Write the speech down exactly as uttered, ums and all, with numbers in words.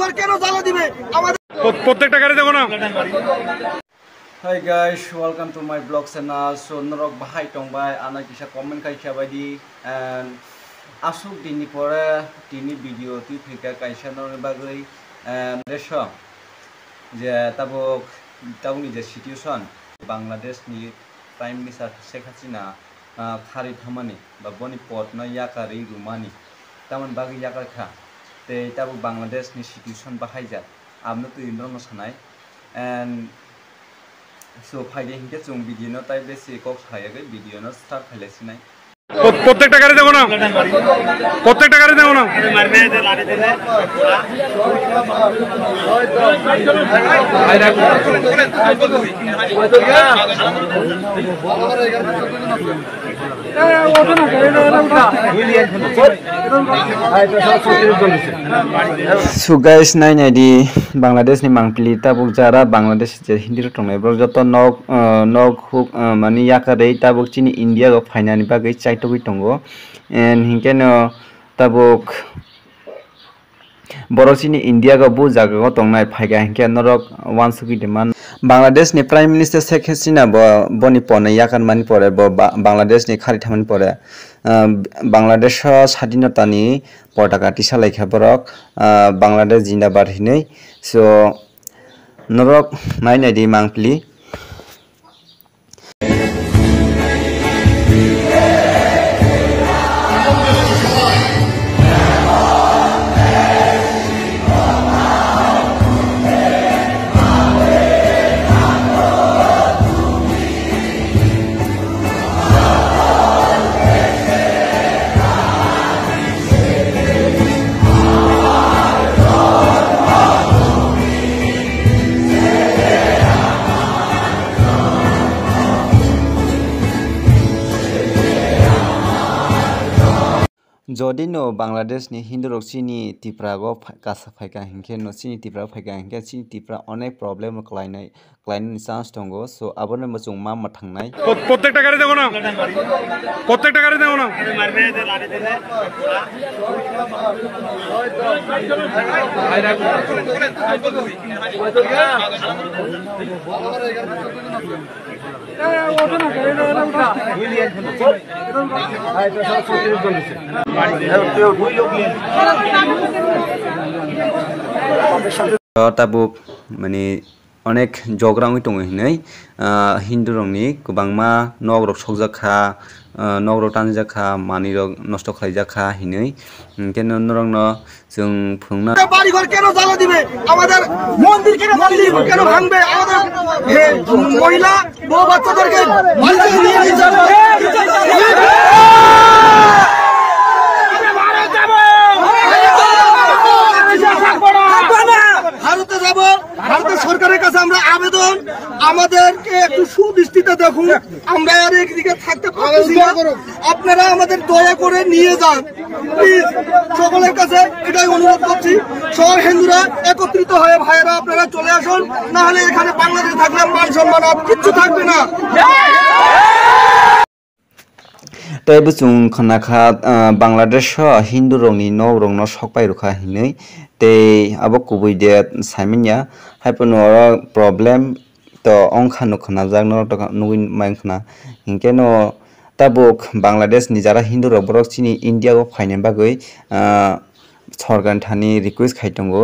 ঘর কেন জ্বালা দিবে আমাদের? প্রত-, প্রত্যেকটা গাড়ি দেখো না। Hi guys, welcome to my vlog channel. So norok bahai tongbai, ano kisa comment khai kha baidi, and asuk dinni pore tini video twi phaikha kaisa norokni bagwi, and reso je tabuk, tabukni je situation, Bangladesh ni Prime Minister Sheikh Hasina, ah, khari thamani ba boni pod no yakarwi rwmani, tamoni bagwi yakar kha, tei tabuk Bangladesh ni situation bahaijak, abno twi norokno sanai. And so, phaidi hinkhe chwng video no tai besi kok sayagwi video no start khailai sinai. প্রত-, প্রত্যেকটা গাড়ি দেখো না, প্রত্যেকটা গাড়ি দেখো না। So guys, nai nai di, Bangladesh ni mangpili tabuk jara Bangladesh je Hindi rok tongnai, borok joto nok, ah, nok huk, ah, mani yakarwi tabuk chini India o phainani bagwi chaitogwi tongo. And hinkhe no tabuk borok chini India o bu jaga o tongnai phaikha hinkhe norok wansugwi de man. Bangladesh ni Prime Minister Sheikh Hasina bo, boni pone yakarmani pore bo ba-, Bangladesh ni khari thamani pore, ah, Bangladesh o sadinota ni potaka tisa laikha borok, ah, Bangladesh Jindabad hinwi. So norok nai nai di mangpili. Jodi no Bangladesh ni Hindu rok chini Tipra go phai-, kasa phaikha hinkhe no chini Tipra phaikha hinkhe chini Tipra onek problem rok khlainai, khlainani chance tongo. So abono muchung ma mwthangnai. প্রত-, প্রত্যেকটা গাড়ি দেখো না, প্রত্যেকটা গাড়ি দেখো না। Tabuk mani onek jogra wngwi tongo hinwi, ah, Hindu rokni kwbangma nok rok sokjak kha, ah, nok rok tangjak kha, manwi rok nosto khlaijak kha hinwi. Hinkhe no norokno chwng phwrwngna. বাড়িঘর কেন জ্বালা দিবে? আমাদের মন্দির কেন, মন্দির কেন ভাঙবে? আমাদের, এ, মহিলা, বউ বাচ্চাদেরকে বাড়ি থেকে নিয়ে যাবে। ভারতে যাব। ভারতের সরকারের কাছে আমরা আবেদন, আমাদেরকে একটু সুদৃষ্টিতে দেখুন, আমরা আর একদিকে থাকতে পারতেছি না। আপনারা আমাদের দয়া করে নিয়ে যান, প্লিজ। সকলের কাছে এটাই অনুরোধ করছি, সব হিন্দুরা একত্রিত হয়ে ভাইয়েরা আপনারা চলে আসুন, না হলে এখানে বাংলাদেশে থাকলে মান সম্মান আর কিচ্ছু থাকবে না। Tei bwswng khna kha, ah, Bangladesh o Hindu rokni nok rokno sokpai rwkha hinwi, tei abo kubui de saimanya, haiphano oro problem to wngkha no khwnajak, no to nugwi mankha, hinkhe no tabuk Bangladesh ni jara Hindu rok borok chini India o phaina bagwi, ah, sorkar thani request khai tongo.